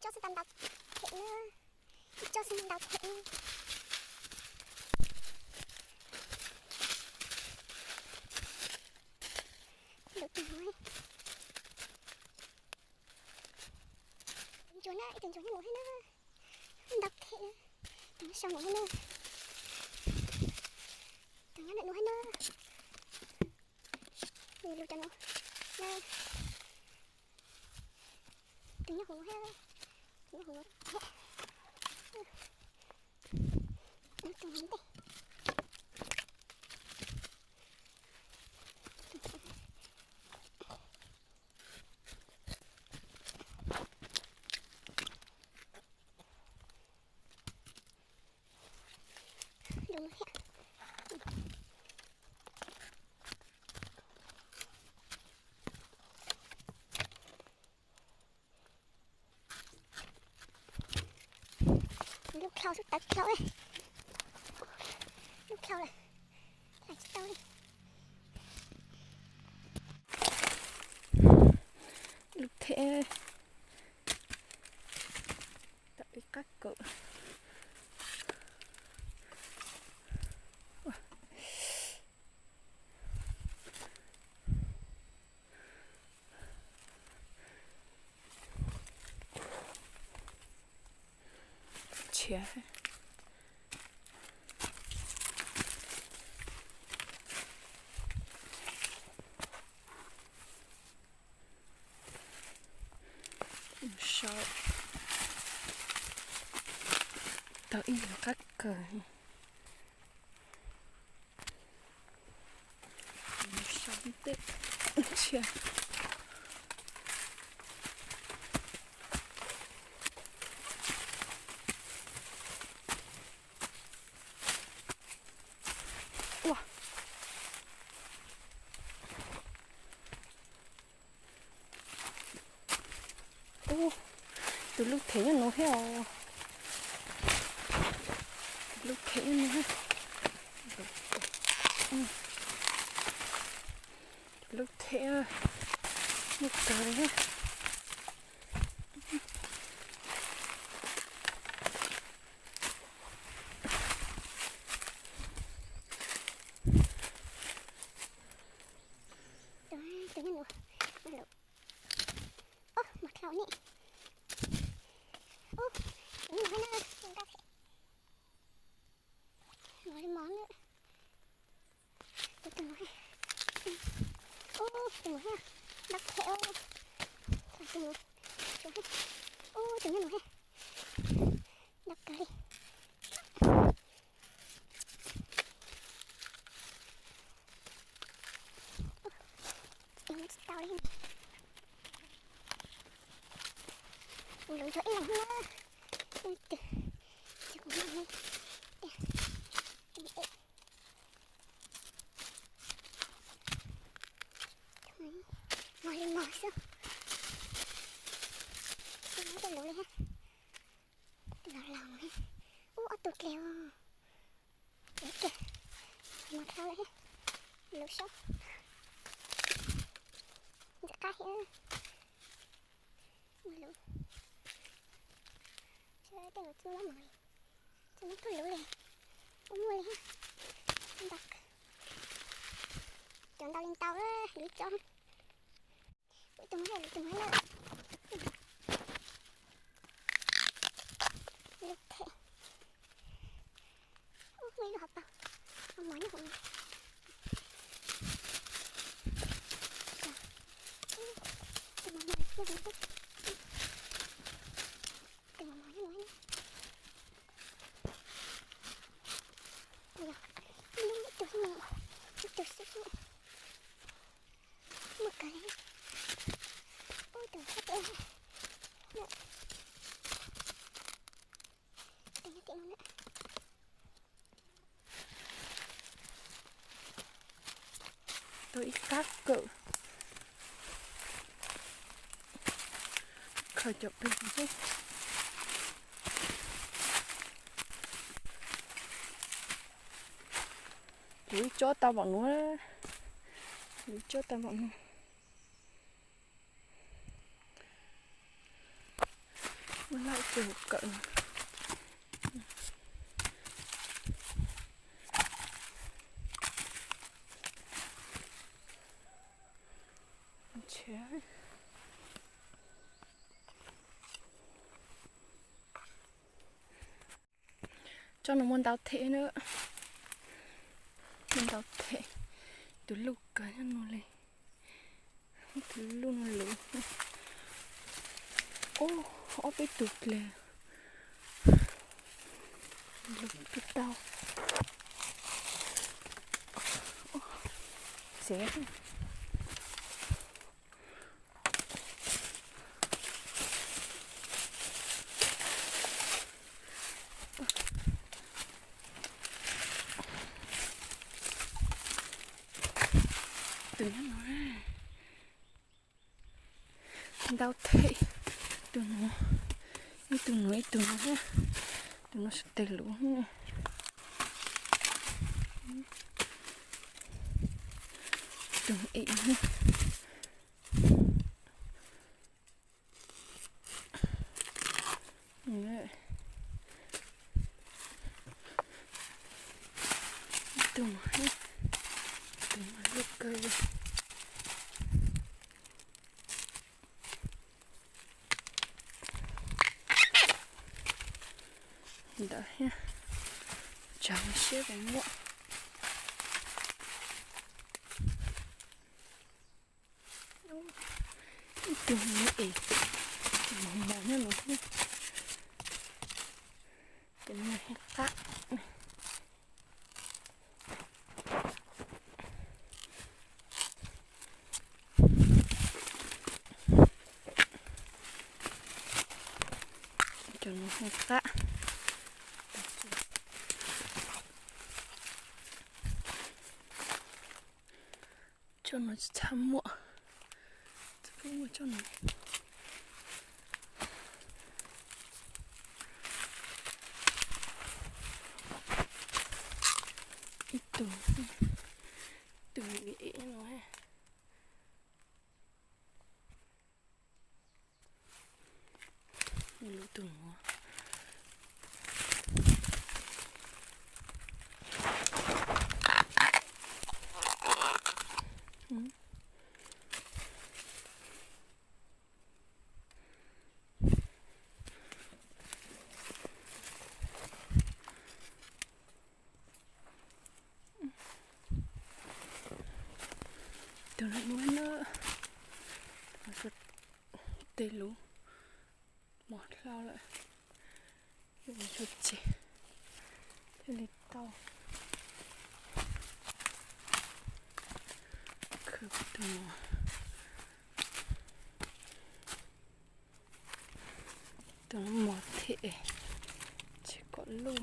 Tsob xwb tau ntau them na, tsob xwb ntau them. Lub tus ntsuag na, ib tug ntsuag nyob nuav thiab na, ntau them, tus nyob sau nuav thiab na, tus nyob ntawm nuav thiab na, lub cov nuav na, tus nyob hauv nuav thiab, tus nyob hauv nuav thiab, tus ntej. Lub dlhau xwb tawv dlhau, lub dlhau lawm, hlais tsis tau li. Lub them tau ib qab kawm. Tshiav. Sau tau ib yam qab kawg. Sau tej tshiab. Ua, tus lub them nyob nuav thiab os. Lub them nyob nuav thiab. Lub them muaj kawg li thiab. Tus nyob nuav, ub, mas dlhau ne. Ub, tus nyob nuav thiab na, nkauj thiab. Mos li mos na. Tus nuav, ub, tus nuav thiab, ntau thiab. Tus nuav, ub, tus nyob nuav thiab, ntau kawg li. Tsis tau li. Kuv lub ntsuag ib leeg xwb na. Ib tug, ces kuv mam li tiag. Mos li mos xwb. Ib tug luv li thiab. Tus laus laus thiab. Ub, ob tug dlej os. Ub, mos dlhau lawm thiab. Lub saub. Ntxim qab thiab. Ua luv. Saib tej no tsis muaj mos li. Tsis muaj tug luv li. Ub, muaj li thiab. Ntau. Cov ntau li ntau, lub tsob. Ub, tus muag, tus muag lawm. Lub them. Ub, muaj ib lub hauv paus, hauv mos nyob hauv. Tus mos mos nyob hauv. Tus mos mos nyob hauv. Ua, ib lub ib tug xwb, ib tug xwb xwb. Muaj kawg li. Ub, tus sab pem. Tus nyob tim no na. Tau ib qab kawm. Khaws cov peg xwb. Kuv ib tsob tau npaum nuav, kuv ib tsob tau npaum nuav. Muaj laj tus kawm no. Tsob no muaj ntau them na. Muaj ntau them. Tus luj kawg nyob no li. Tus luj no luv. Ob, ob peb tus dlej. Luv tsis tau. Tsev. Tus nyob no ntau them. Tus no, ib tug no, ib tug no, tus no sab tes luv. Tus no ib. Tus, tus mas luj kawg li. Ntawd thiab, tsam siab puas muaj. Ib tug no es, tus mos mos nyob no thiab. Tus no thiab qab. Cov no thiab qab. Tsob no tsis tshua muaj, tsis muaj tsob no. Ib tug, ib tug no. Lub tus no. Tus no muaj na, tes luv mos hlau lawm, yuav tsum tseg thiaj li tau. Khwv tus, tus no mos them, tsis kom luj.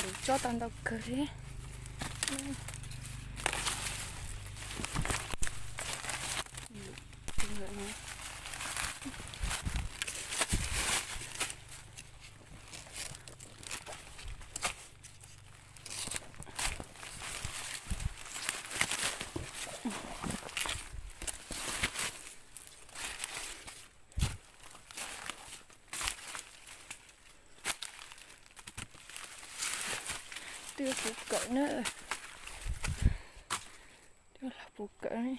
Luv tsob tau ntau kawg li. Twb puv kawm na. Twb los puv kawm,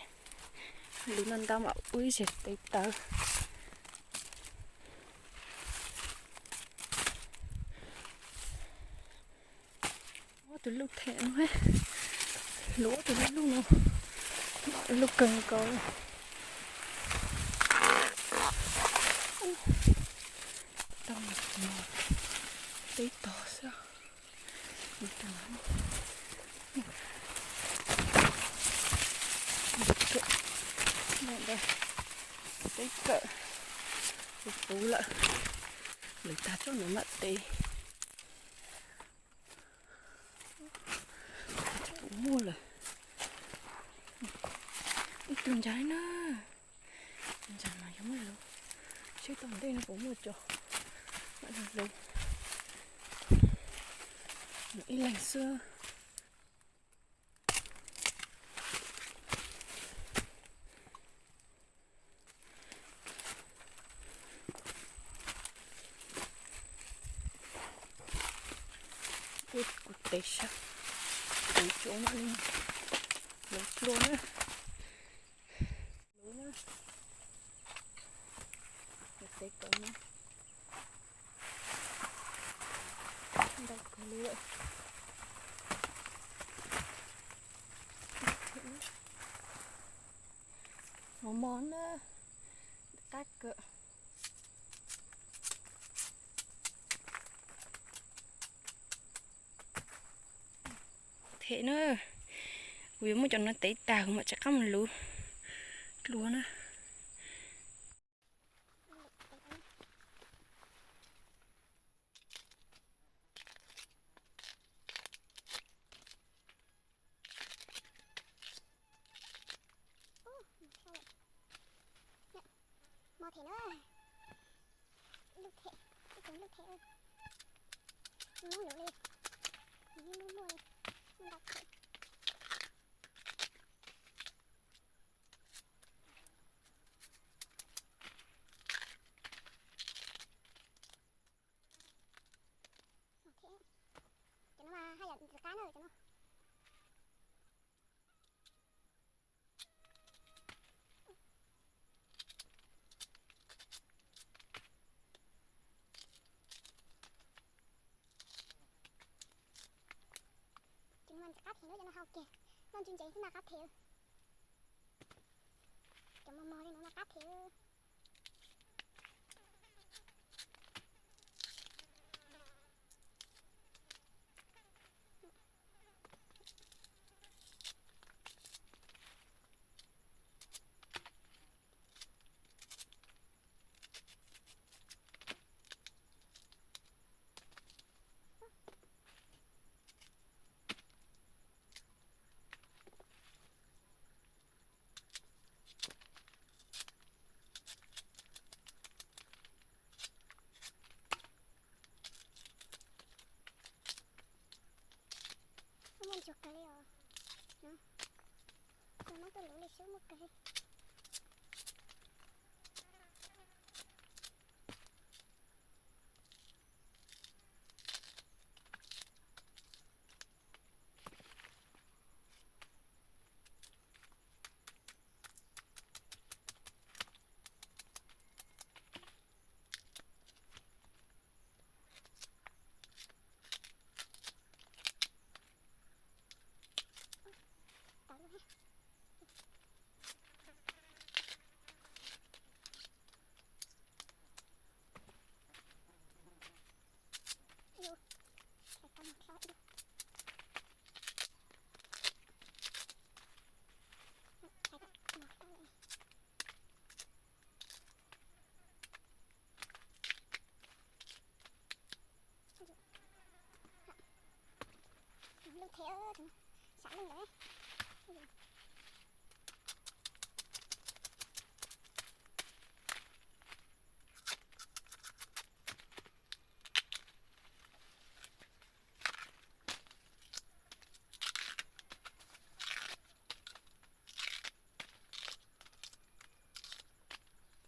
luv ntau ntau mam ua ib zes tes taw. Ob tug luj them no, luv ob tug luj no, luj kawg nkaus li. Tau teb tog xwb. Teb kawm puv puv lawm, lwm tag tsob no mam tev. Tsob puas muaj lawm. Ib tug ntsa li na. Tus ntsa no yog muab luv, seb tom ntej no puas muaj cov mam luv. Ib leeg xwb. pem sab, kuv tsuas muaj li luv dlua na, luv na, luv tev kom no, ntau kawg li lawm. Mos mos na, qab kawg. Them na, kuv yuav muab cov no tev tag kuv mam rov qab mus luv dlua na. Mos them na, luj them, ib tug luj them, muab luv li, nws yeej muaj muaj li, muaj ntau them. Cov no mas haj yam ntxim qab na cov no. Cov no mas ntxim qab them na, cov no hau kiag, noj ntsis ntsev xwb mas qab them. Cov mos mos li no mas qab them. Muaj ntsuag kawg li os. Muab tuaj luv li xwb muaj kawg li. Lub them, sab lub lawm.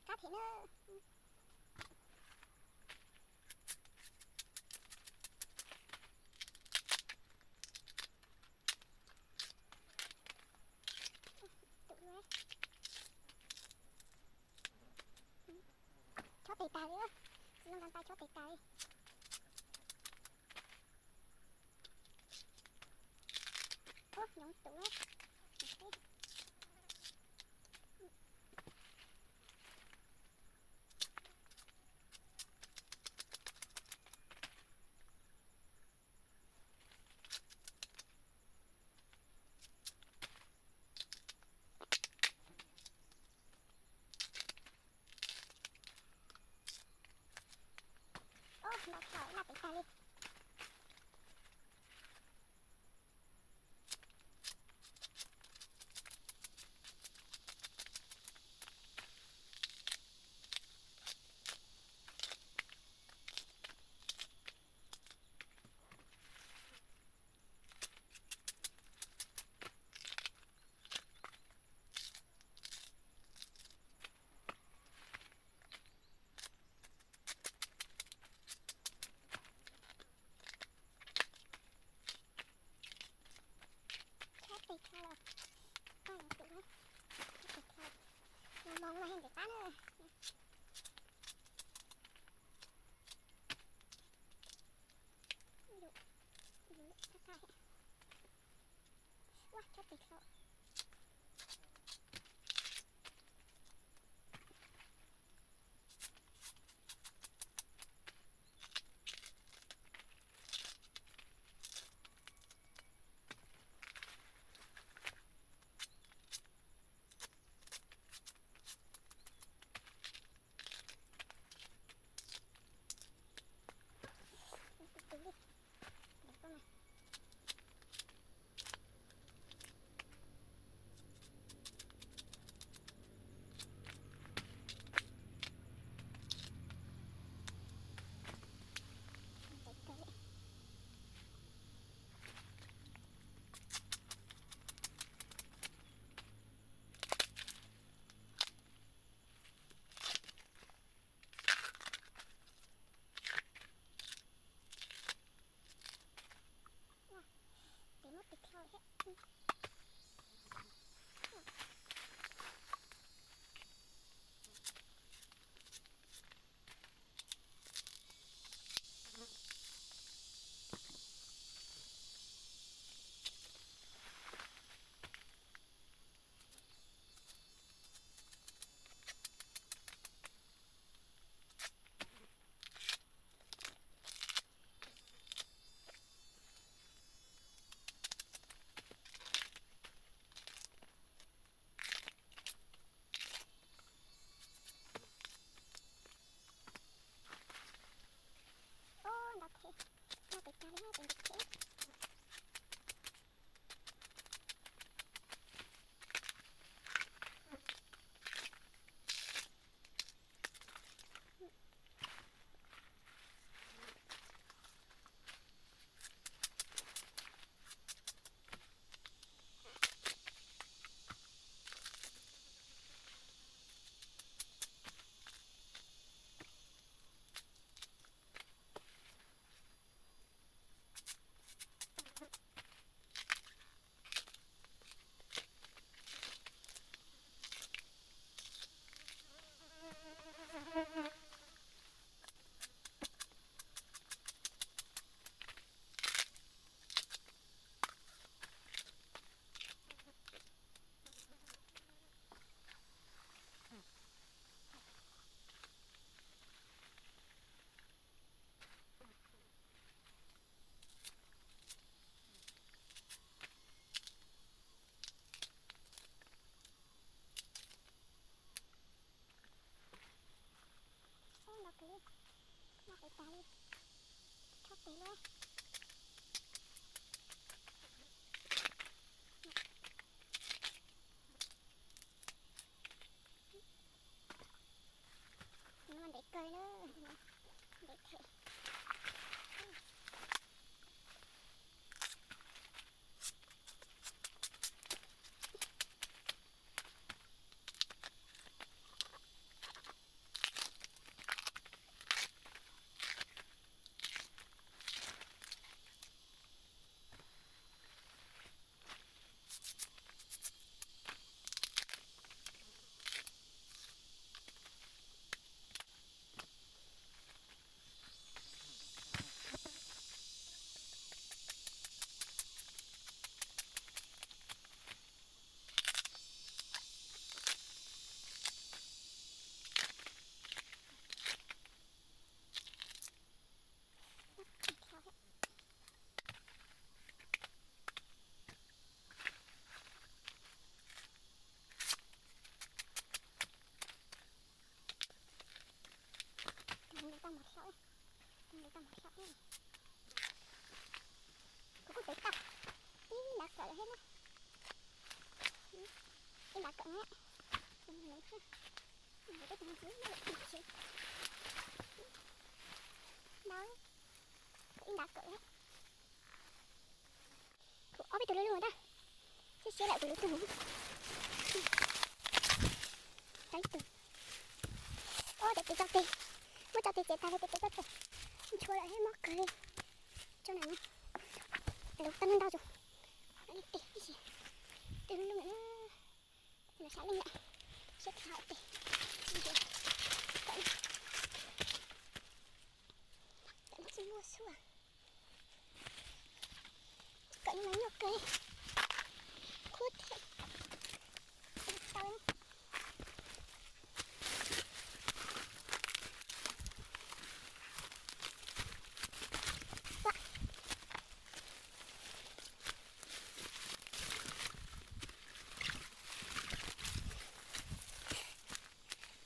Qab them na. Chob tes tag li, txiv no nqa chob tes tag li. Ub, yoov tus. Ub, npau taws laj pem tag li. Los moos mas ntev qab na. Ua, chob tes dhau. Tes muab tes dhau thiab. Ub, nrov thiab, noj pes tsawg li, tes nrov thiab. Ub, nrov kawg li, noj pes tsawg li, chob tes luaj. Nws mas ntev kawg na, ntev thiab. Nws tau mov hlau, nws tau mov hlau. Kuv kuj tev tau ib nrab kawm lawm thiab na. Ib nrab kawm na. Ntau, ib nrab kawm lawm. Kuv ob peb tug lub lub ntag. Siab siab lawm kuv lub tug. Tau ib tug. Ob, cov tes tso tes. Muab tso tes txiav tas li tes tso tes. Ntshua lawm thiab mob kawg li. Tso na. Lawv tau ntau ntau tus. Li tes ib si. Twb lub lub na, los saib leej yom, siab kawg tes, kom tsis muaj xua, kom nyuaj kawg, qhuav thiab tau.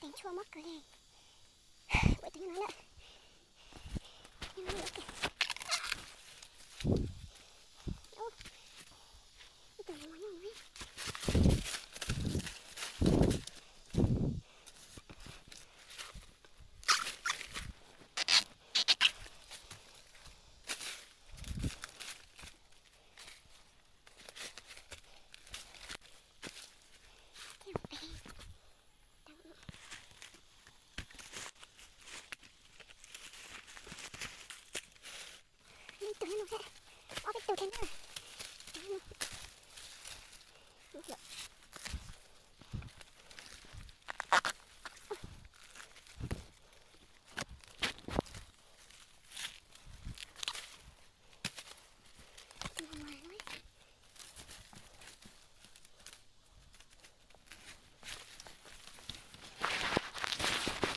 Teev tshuaj mob kawg li, ua tus nyob no lawm, nyob no lawm.